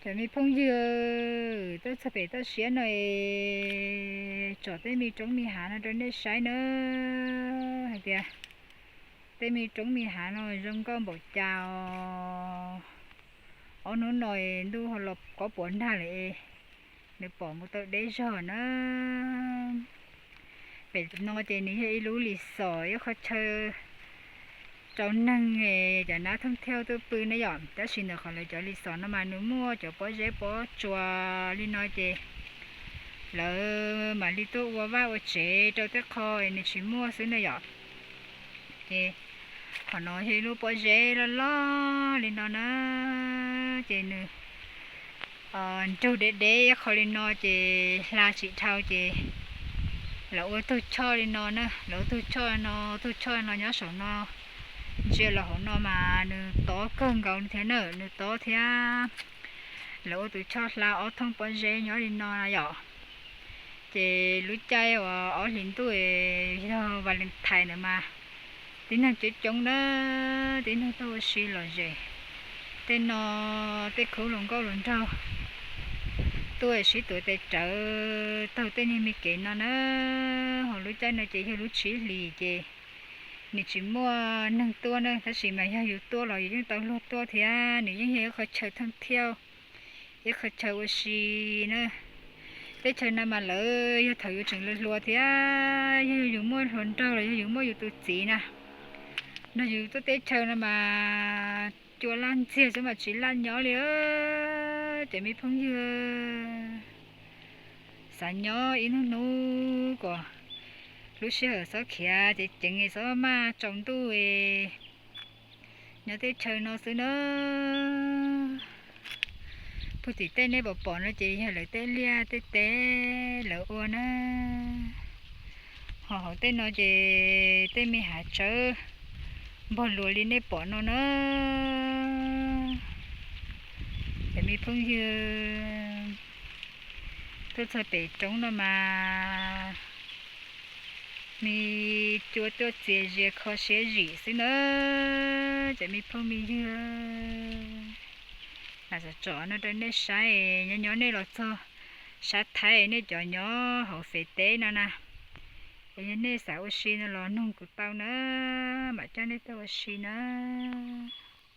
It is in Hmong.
Cov me phooj ywg, tuaj txog pem toj siab no es tsom tej me roob me hav no rau nej saib na, hais tias tej me roob me hav no zoo nkauj npaum cas os. Ob hnub no ntuj ho los kob puas nag lawm, nws pom mus tau deb zog na. Pem no ces nws yog ib lub resort, ib qhov chaw rau neeg, cov nab thooj thiauj tuaj pw ne yom. Tab sis ntawm qhov lawv cov resort no mas nws muaj cov pob zeb pob tsuas li no ces lawv mam li tuaj ua vaj ua tsev rau tej qho es nws tsis muaj xwb na yom. Ces qhov no yog ib lub pob zeb loj loj li no na, ces nws nrug deb deb ib qho li no ces hla tsis dhau ces lawv ua tug choj li no na, lawv ua tug choj no, tug choj no nyob saum no, ntsia los hauv no mas nws tob kawg nkaus thiab na, nws tob thiab. Lawv ua tus choj hla ob thooj pob zeb nyob li no na yom. Ces lub caij uas ob hlis ntuj yog Valentine ntawd mas tib neeg coob coob na, tib neeg tuaj ua si lom zem. Tej no tej khub hluas nkauj hluas nraug tuaj sib tuav tes rawv taug tej niag me kev no na. Ho lub caij no ces yog lub tsib hlis ces nws tsis muaj neeg tuaj na, tab sis mas yog yus tuaj los yus yeej tau luag tuaj thiab. Nws yeej yog ib qhov chaw thooj thiauj, ib qhov chaw ua si na. Teb chaws no mas lawv yog thaum yus tseem hluas hluas thiab, yog yus muaj hluas nraug los yog yus muaj yus tus txiv na, nrog yus tuaj teb chaws no mas cua laj ntxiag xwb mas tsis laj nyob li. Cov me phooj ywg, xav nyob ib hnub hnub kom lub sij hawm txhob khiav ceev ceev, txhob maj tsaus ntuj, nyob teb chaws no xwb na. Puag tim tej nej pom pom no ces yog lawv tej liaj tej teb lawv ua na. Ho hauv tej no ces tej me hav tsawb npog luas li nej pom no na. Cov me phooj ywg, tuaj txog pem roob no mas me cua tuaj txias zias kho siab zim xwb na. Cov me phooj me ywg, lam tsom tsom no rau nej saib, nyob nyob nej los txog sab Thaib nej cov nyob hauv Fem teb no na, es yog nej xav ua si no los nug kuv tau na, mam coj nej tuaj ua si na.